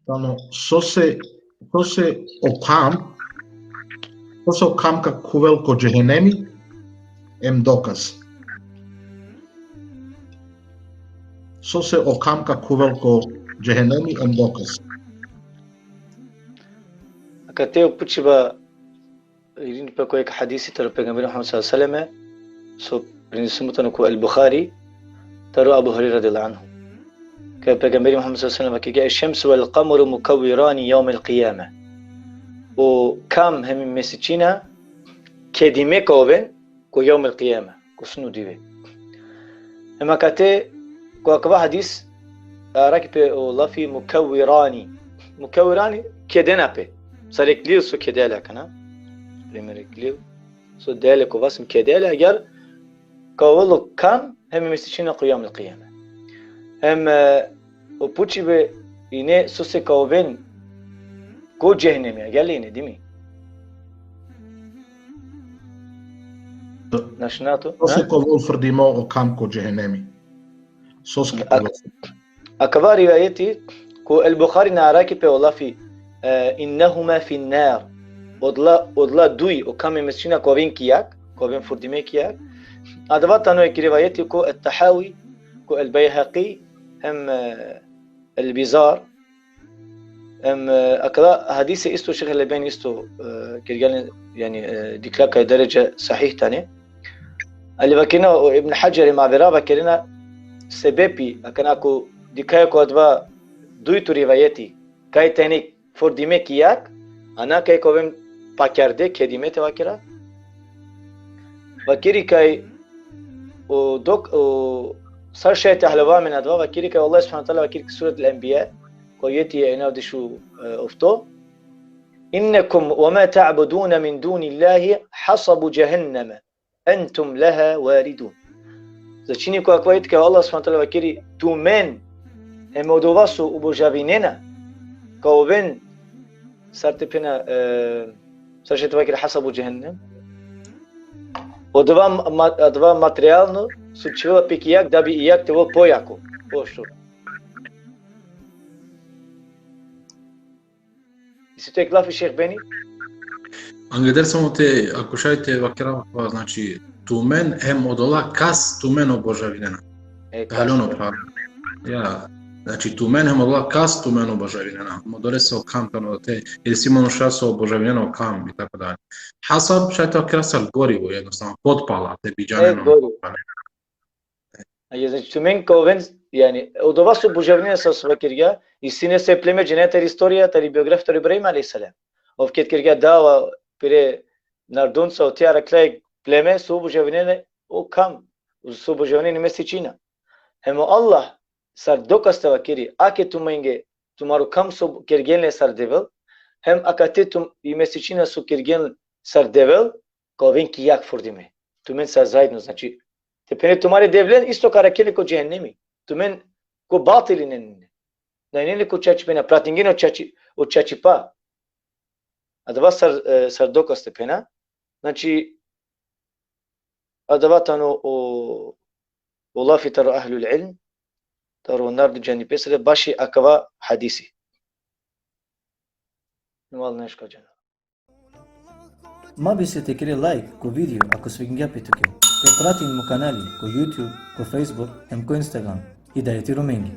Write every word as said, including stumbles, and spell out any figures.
Tano, sose, sose o kam, sose o kam ka khuvel ko džehenemi, em dokaz. Sose o kam ka khuvel ko džehenemi, em dokaz. Akate o pučiba irini pe ko jekh hadisi taro pejgamberi Muhammed sallallahu alejhi ve sellem, so prenesimo tano ko el-Buhari, taro Abu Hurejre radijallahu anhu. Kaj pejgamberi Muhammed sallallahu alejhi ve sellem vakergja: "Eš-šemsu vel-kameru mukevvirani jevmel-kijame." O kam hem i mesečina kedime ka oven ko jevmel-kijame, ko sudno dive. Hem akate, ko akava hadis, arakhi pe o lafi mukevvirani. Mukevvirani, kedena pe. Sar jekh lil so kedela akana. Primer jekh lil so dela ko vas hem kedela, agjaar ka ovel o kam hem i mesečina ko jevmel-kijame. Hem, e, o pučibe ine sose ka oven ko džehenemi, agjaar li ine, dimi? Našti na tu? Sose ka ovel frdimo o kam ko džehenemi. Sose ka ovel. Akava rivajeti, ko el-Buhari na arakhi pe o lafi, e, "Innehuma fin-nar." Odola, odola duj, o kam hem i mesečina ka oven ki jag, ka oven frdime ki jag. Adava tano jekh rivajeti ko et-Tahavi, ko el-Bejhaki, hem, e, el-Bezar. Em, e, akala hadise isto šejh el-Albani isto, e, kergja len, jani, e, dikhlja kaj deredža sahih tane. Ali vakerena o Ibn Hadžer hem avera vakerena sebepi, akana ko dikhaja ko adava dujto rivajeti, kaj tane frdime ki jag, a na kaj ka oven pakjarde, kedime te vakera. Vakeri kaj o dok, o, sar šaj te haljovaja amen adava, vakeri kaj Allah subhanehu ve teala vakeri ki suret el-Enbija, ko ajeti enjavdiš u, e, ofto: "Innekum ve ma ta'budune min dunillahi hasabu džehenneme, entum leha varidun." Značini ko akava ajeti kaj Allah subhanehu ve teala vakeri: tumen hem odova so obožavinena ka oven, sar te phena, e, sar šaj te vakera, hasabu džehennem. Odova ma-, adava materijalno so čhivela pe ki jag, da bi i jag te ovel pojako, pošukar. Isi tu jekh lafi, šejh Beni? Angleder samo te, ako šaj te vakera, znači, tumen hem odola kas tumen obožavinena. E, kas. Haljono pa. Ja, znači, tumen hem odola kas tumen obožavinena. Hem odolese o kam tano te, ili isi manuša so obožavinena o kam i tako dalje. Hasab šaj te vakera sar gorivo, jednostavno, potpala, te bi džanena. E, gorivo. A je, znači, tumen ka oven, jani, odova so obožavinena, sar so vakergja, isi nesave pleme džene tari istorija, tari biografija taro Ibrahim alejhi selam. Ov ked kergja dava pire narodonca, oti arakhla jekh pleme so obožavinena o kam, so obožavinena i mesečina. Hem o Allah, sar dokaz te vakeri, ake tumenge, tumaro kam so kergjen le sar Devel, hem akate tum-, i mesečina so kergjen sar Devel, ka oven ki jag frdime. Tumen sa zajedno, znači, te phene tumare devlen isto ka arakhel le ko džehennemi. Tumen ko batili inen. Na inen le ko čačipena, pratingjen o čači-, o čačipa. Adava sar, e, sar dokaz te phena. Znači, adava tano o, o lafi taro ehlul ilm, taro narodo džanipesere, baši akava hadisi. Mal neška džana. Ma bister te kere lajk ko video ako svidingja pe tuke. Te pratin mo kanali ko YouTube, ko Facebook, hem ko Instagram. Hidajeti Romengi.